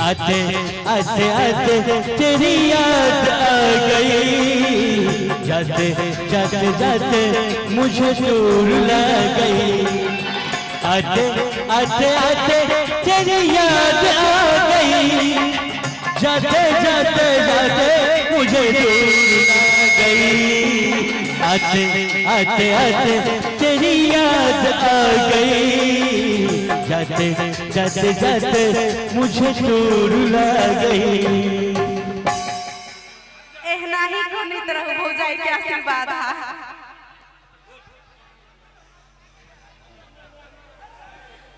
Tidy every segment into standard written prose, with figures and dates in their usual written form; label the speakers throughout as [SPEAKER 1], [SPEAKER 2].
[SPEAKER 1] आते आते आते तेरी याद आ गई, जाते जाते जाते मुझे दूर लग गई। आते आते आते तेरी याद आ गई, जाते जाते जाते मुझे दूर लग गई। आते आते आते तेरी याद आ गई, जाते जाते जाते मुझे दूर लग गई।
[SPEAKER 2] एहना ही कोनित रहू भौजाई के आशीर्वाद हा।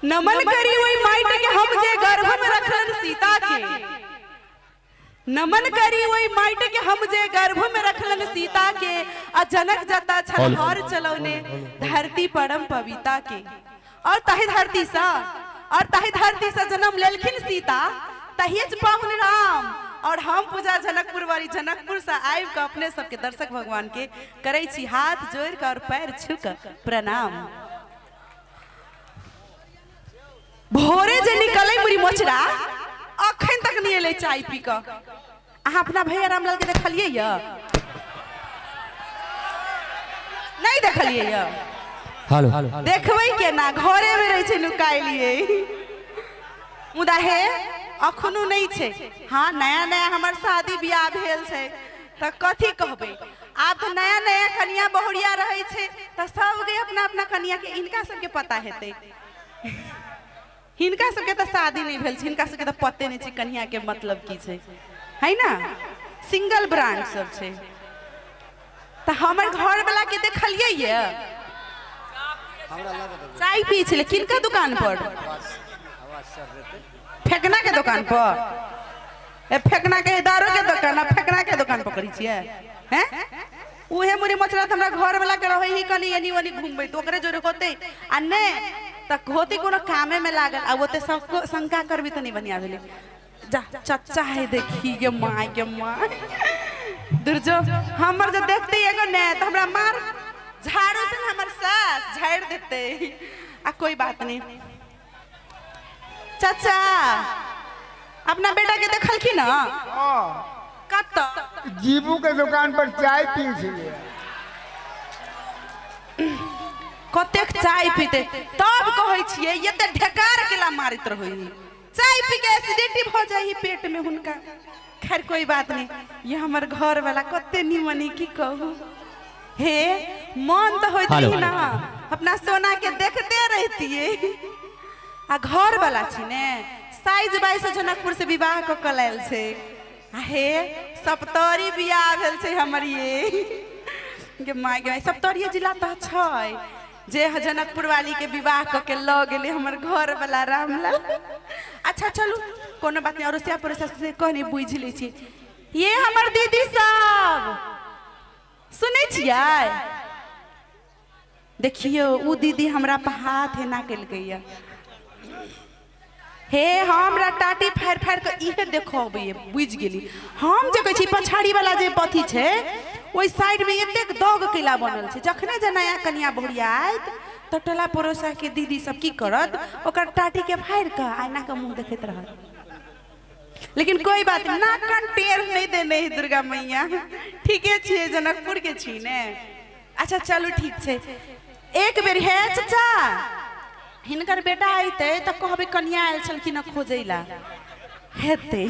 [SPEAKER 2] नमन करी वही माइट के हम जे गर्भ में रखलन सीता के। नमन करी वही माइट के हम जे गर्भ में रखलन सीता के। आ जनक जता छल हर चलौने धरती परम पविता के। और ताही धरती सा, और ताही धरती सा जन्म लेलखिन सीता, तहिए पाहुन राम। और हम पूजा जनकपुर वाली जनकपुर से आबि के अपने सबके दर्शक भगवान के करै छी हाथ जोड़ के और पैर छू के प्रणाम। भोरे जे निकले मुरी मोचरा अखन तक नहीं एलै चाय पी के। अहाँ अपना भैया रामलाल के देखलियै य? नहीं देखलियै य?
[SPEAKER 1] हेलो
[SPEAKER 2] देखबै केना, घरे में रहै छै नुकाइलियै। मुदा हे अखनो नहीं छै। हाँ नया नया हमर शादी बियाह भेल छै तऽ कथी कहबै, आब तऽ नया नया कनिया बहुरिया रहै छै तऽ सबके अपना अपना कनिया के हिनका सबके पता हेतै। हिनका सबके तऽ शादी नहीं भेल छै, हिनका सबके तऽ पते नहीं छै कनिया के मतलब की छै, है ना? सिंगल ब्रांड सब छै। तऽ हमर घर वाला के देखलियै ये चाय पी छलै किनका दुकान पर? फेकना के दुकान पर। ए फेकना के दारू के दुकान आ फेकना के दुकान पर करै छियै हैं? उहे मुरी मचला तऽ हमरा घर वाला के रहै ही कनी एनी ओनी घुमबै तऽ ओकरे जोरे होतै आ नहि तऽ होतै कोनो कामे में लागल। आ ओते सबको शंका करबी तऽ नहीं बढ़िया भेलै। जा चच्चा है देखी गे माय गे माय दुर्जो हमर जे देखते एगो ने तऽ हमरा मार झाड़ू से हमर सास झाड़ि देतै। आ कोई बात नहीं। चाचा अपना बेटा के देखलखिन ना? कत
[SPEAKER 3] जीबू के दुकान पर चाय पी छलियै।
[SPEAKER 2] कतेक चाय पीते तब कहै छियै एते ढेकार केला मारैत रहै, चाय पी के एसिडिटी भऽ जाइ पेट में हुनका। खैर कोई बात नहीं, ये हमर घर वाला कते निमन की कहू। हे मन तऽ होइत रही ना अपना सोना के देखते रहतियै। आ घर वाला छी ने साइज बाइस जनकपुर से विवाह कऽ के लायल छै। आ हे सप्तरी बियाह भेल छै हमर ये गे my गे। सप्तरी जिला तऽ छै जे जनकपुर वाली के विवाह कऽ के लऽ गेलै हमर घर वाला रामलाल। अच्छा चलू कोनो बात नहीं, अड़ोसिया पड़ोसिया से कहनी बुझि लै छी। ये हमर दीदी सब सुनै छियै? देखियौ उ दीदी हमरा पर हाथ एना केलकै ये। हे हमरा टाटी फाड़ि फाड़ि के इहे देखबै बुझि गेली हम। जे कहै छी पछाड़ी वाला जे पथी छै ओहि साइड में एतेक दग कैला बनल छै। जखने जे नया कनिया बहुरिया आयत तऽ टोला पड़ोसा के दीदी सब की करत, ओकर टाटी के फाड़ि कऽ आईना के मुँह देखैत रहत। लेकिन कोई बात ना, कंटेर नहीं देने है दुर्गा मैया। ठीके छियै, जनकपुर के छी ने। अच्छा चलू ठीक छै। एक बेर हे चचा हिनकर बेटा अयतै तऽ कहबै कनिया आयल छलखिन खोजै ला हेतै।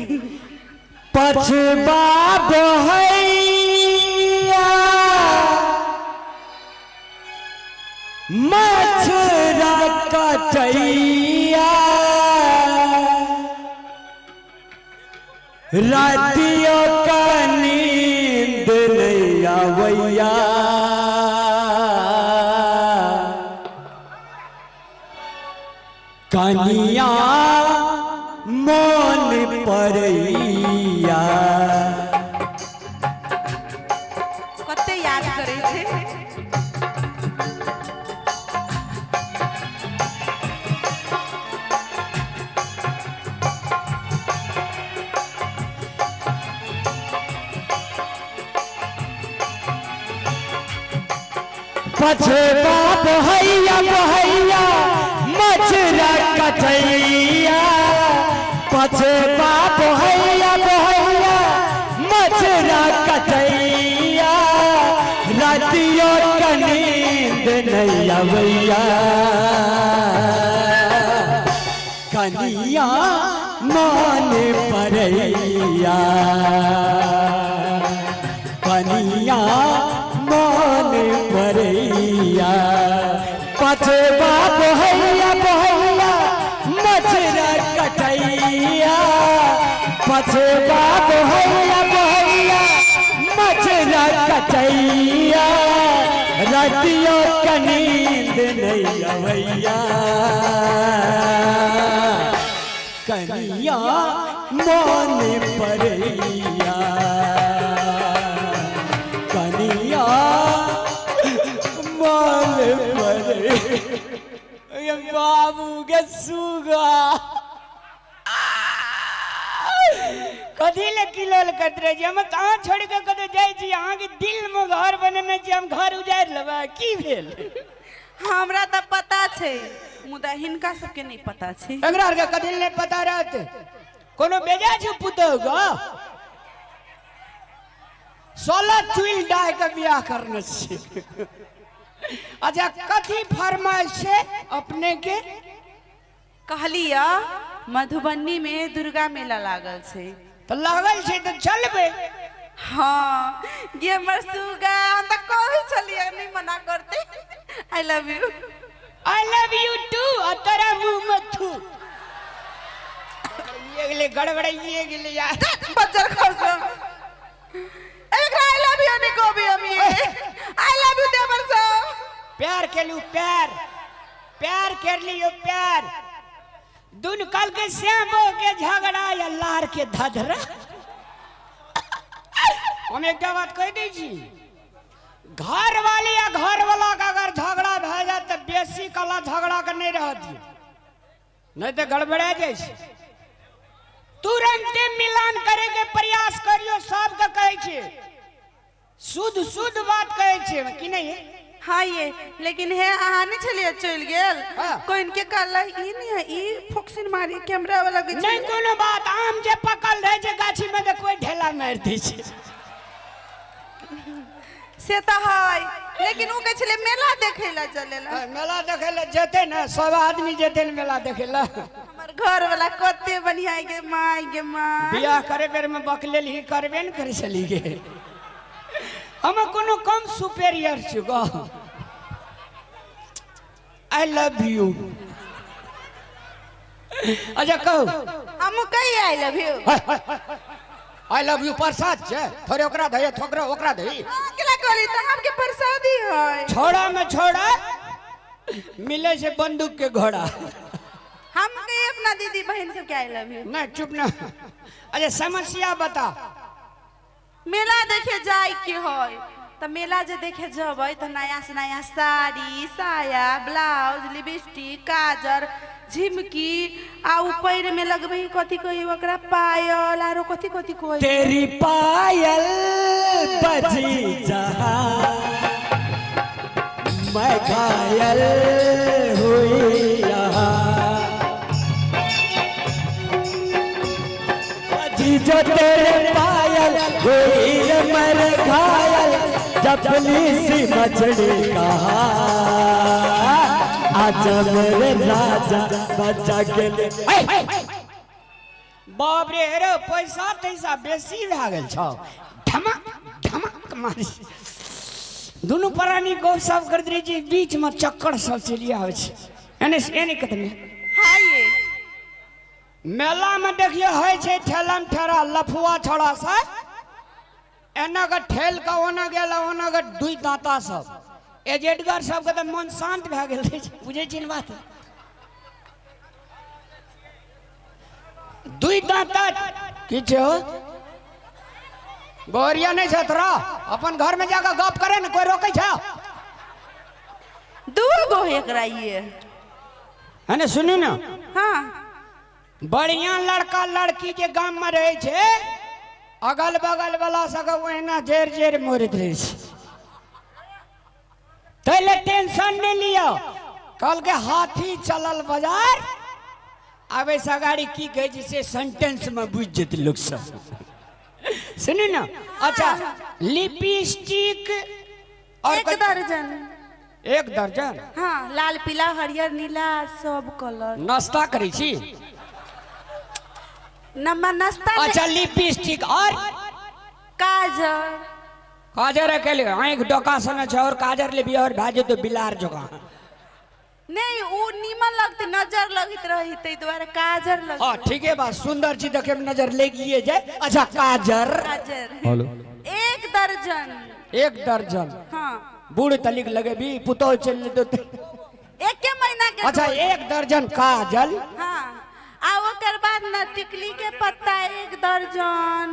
[SPEAKER 1] पछबा बहैया मछरा कटैया रातियो का नींद नहीं आवैया, कनिया मोन परैया।
[SPEAKER 2] कते याद करै छै।
[SPEAKER 1] पछबा बहैया बहैया मछरा कटैया, पछबा बहैया बहैया मछरा कटैया, रातियों का नींद नहीं अवैया। कनिया मान परैया, कनिया मान परैया। पछबा बहैया बहैया मछरा कटैया, पछबा बहैया बहैया मछरा कटैया, रतियों का नींद नहीं अवैया। कनिया मन परैया, कनिया मन परैया। बाबू के सुगा
[SPEAKER 4] कथी ले किलोल करैत रहै छी? हम तऽ अहाँ छोड़ि कऽ कतौ जाइ छी? अहाँके दिल मे घर बनेने छी, हम घर उजाड़ि लेबै? की भेल?
[SPEAKER 2] हमरा तऽ पता छै, मुदा हिनका सबके नहि पता छै।
[SPEAKER 4] एकरा आरके कथी ले नहि पता रहत? कोनो बेजा छै पुतोहु ग? 16 चुइल डाहि के बियाह करने छी। अच्छा, कथी फरमाइश छै अपने के?
[SPEAKER 2] कहलियै मधुबनी में दुर्गा मेला लागल छै।
[SPEAKER 4] तऽ लागल छै तऽ चलबै।
[SPEAKER 2] हाँ गे हमर सुगा, हम तऽ कहै छलियै नहि मना करते। I love you.
[SPEAKER 4] I love you too. आ तोरा मुंह में थू। ये गेलै, गड़बड़ाइए गेलै यार।
[SPEAKER 2] बच्चर खस, एकरा I love you नहि कहबै हम। ये I love you देवर सब।
[SPEAKER 4] प्यार केलू, प्यार प्यार कर लियो प्यार। दुन कल के श्यामो के झगड़ा या लार के धधरा। हम एकटा बात कहि दै छी, घर वाली या घर वाला के अगर झगड़ा भए जाए तऽ बेसी कला झगड़ा के नहीं रह दियौ, नहीं तऽ गड़बड़ा जाइ छै। तुरंते मिलान करे के प्रयास करियो। सबके कहै छी, शुद्ध शुद्ध बात कहै छी कि नहीं?
[SPEAKER 2] हाँ ये, लेकिन हे अहाँ नहि छलियै, चलि गेल।
[SPEAKER 4] हाँ।
[SPEAKER 2] कोइन के कहला ई नहि है, ई फोक्सिन मारी कैमरा वाला के।
[SPEAKER 4] नहीं कोनो बात, आम जे पकल रहे छै गाछी में तऽ कोई ढेला मारि दै छै।
[SPEAKER 2] से तऽ है, लेकिन ओ कहै छलै मेला देखै ला चले ला।
[SPEAKER 4] हाँ, मेला देखै लए जेतै ने, सब आदमी जेतै ने मेला देखै लए।
[SPEAKER 2] हमर घर वाला कते बढ़िया गे माय, गे माय।
[SPEAKER 4] बियाह करे बेर में बकलेल ही करबे ने करै छली गे। हम कोनो कम सुपेरियर छी गो? I love you. अच्छा कहू।
[SPEAKER 2] हम कही I love you.
[SPEAKER 4] I love you प्रसाद छै थोड़े? ओकरा दही थोकरा ओकरा दही।
[SPEAKER 2] केला कहली तऽ हमके प्रसादी है।
[SPEAKER 4] छोड़ा में छोड़ा मिले छै बंदूक के घोड़ा।
[SPEAKER 2] हम कही अपना दीदी बहन सबके I love you.
[SPEAKER 4] नहीं, चुप ना। अच्छा, समस्या बता।
[SPEAKER 2] मेला देखे जाय के है तऽ मेला जे देखे जबै तऽ नया से नया साड़ी, साया, ब्लाउज, लिपस्टिक, काजर, झिमकी आ उ पैर में लगबै कथी कही ओकरा, पायल, आरो कथी कथी कहै।
[SPEAKER 1] तेरी पायल बजी जहाँ मैं घायल हुई यहाँ, बजी जो तेरे पायल हुई रे मर घायल, जपली सी मछली कहा, आजा मेरे राजा बचा के ले।
[SPEAKER 4] बाप रे, अरे पैसा तैसा बेसी भए गेल छौ। धमक धमक मारी दुनू प्राणी गप सप करैत रहै छै, बीच में चक्कर सब चलि आबै छै एने से एने कतने।
[SPEAKER 2] हाँ ये।
[SPEAKER 4] मेला में देखियो होइ छै ठेलम ठेरा लफुआ छोड़ा सब एना के ठेल के ओना गेल, ओना के दुई दांता सब। एजेंटगर सबके तऽ मन शांत भए गेल रहै छै, बुझै छी ने बात? दुई दांता की छै हो? बोरिया नहीं छै तोरा? अपन घर में जाकर गप करे ने, कोई रोकै छै?
[SPEAKER 2] दू गो है एकरा ये।
[SPEAKER 4] है ने, सुनू ने।
[SPEAKER 2] हाँ।
[SPEAKER 4] बढ़िया लड़का लड़की जे गाम में रहे छै, अगल बगल वाला सबके ओहिना जेर जेर मोड़ैत रहै छै। ताहि ले टेंशन नहीं लिअ। कल के हाथी चलल बाजार आबै से अगाड़ी की कहै छै से सेंटेंस में बुझि जेतै लोक सब। सुनू ने। अच्छा, लिपस्टिक और
[SPEAKER 2] एक दर्जन।
[SPEAKER 4] एक दर्जन?
[SPEAKER 2] हाँ, लाल पीला हरियर नीला सब कलर।
[SPEAKER 4] नाश्ता करै छी?
[SPEAKER 2] नमा नाश्ता।
[SPEAKER 4] अच्छा, लिपस्टिक और
[SPEAKER 2] काजर।
[SPEAKER 4] काजर अकेले आँखि डोका सने छै और काजर लेबी और भए जेतौ बिलार जकाँ।
[SPEAKER 2] नहीं, उ नीमन लगते, नजर लगैत रही, ताहि दुआरे काजर लग।
[SPEAKER 4] हाँ, ठीके बात, सुंदर चीज देखे में नजर लगिए जाए। अच्छा, काजर।
[SPEAKER 2] काजर।
[SPEAKER 1] हेलो।
[SPEAKER 2] एक दर्जन।
[SPEAKER 4] एक दर्जन?
[SPEAKER 2] हाँ।
[SPEAKER 4] बूढ़ तलिक लगेबी, पुतोह चलि जेतौ।
[SPEAKER 2] एके महीना के।
[SPEAKER 4] अच्छा, एक दर्जन काजल।
[SPEAKER 2] हाँ, आ ओकर बाद न टिकली के पत्ता एक दर्जन,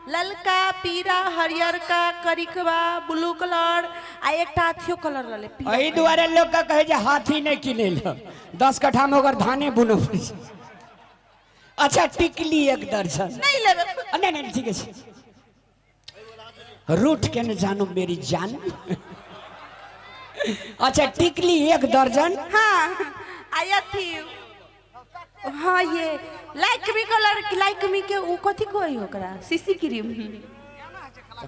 [SPEAKER 2] ललका पीरा हरियरका करिकवा ब्लू कलर आ एकटा अथियो कलर रहलै पीला।
[SPEAKER 4] एहि दुआरे लोक के कहै छै हाथी नहि किनै लए, 10 कट्ठा में ओकर धाने बुनऽ पड़ै छै। अच्छा, टिकली एक दर्जन।
[SPEAKER 2] नहीं लेबै।
[SPEAKER 4] नहीं नहीं, ठीक है। रूठ के न जानो मेरी जान। अच्छा, टिकली एक दर्जन।
[SPEAKER 2] हाँ, आ अथी, हाँ, ये like me colour, like me के उ कथी कहै ओकरा, सीसी क्रीम।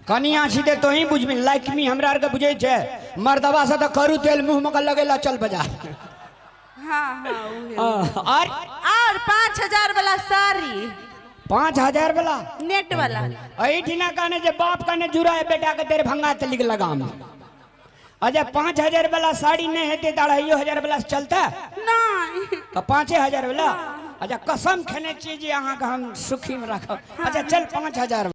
[SPEAKER 4] कनिया छी ते तोही बुझबी। लाइक मी हमरा आरके बुझै छै मर्दवा से तऽ करू तेल मुंह में के लगेला, चल बजा।
[SPEAKER 2] हाँ हाँ, उहे।
[SPEAKER 4] और?
[SPEAKER 2] और 5000 वाला साड़ी।
[SPEAKER 4] 5000 वाला?
[SPEAKER 2] नेट वाला।
[SPEAKER 4] एहिठिना कहने जे बाप कहने जुड़ा है बेटा के दरभंगा तलिक लगाम। अच्छा, 5000 वाला साड़ी नहीं हेतै तऽ 2500 वाला से चलता?
[SPEAKER 2] नहीं।
[SPEAKER 4] तऽ 5000 वाला। अच्छा, कसम खेने छी जे अहाँके हम सुखी में राखब। अच्छा, चल, 5000।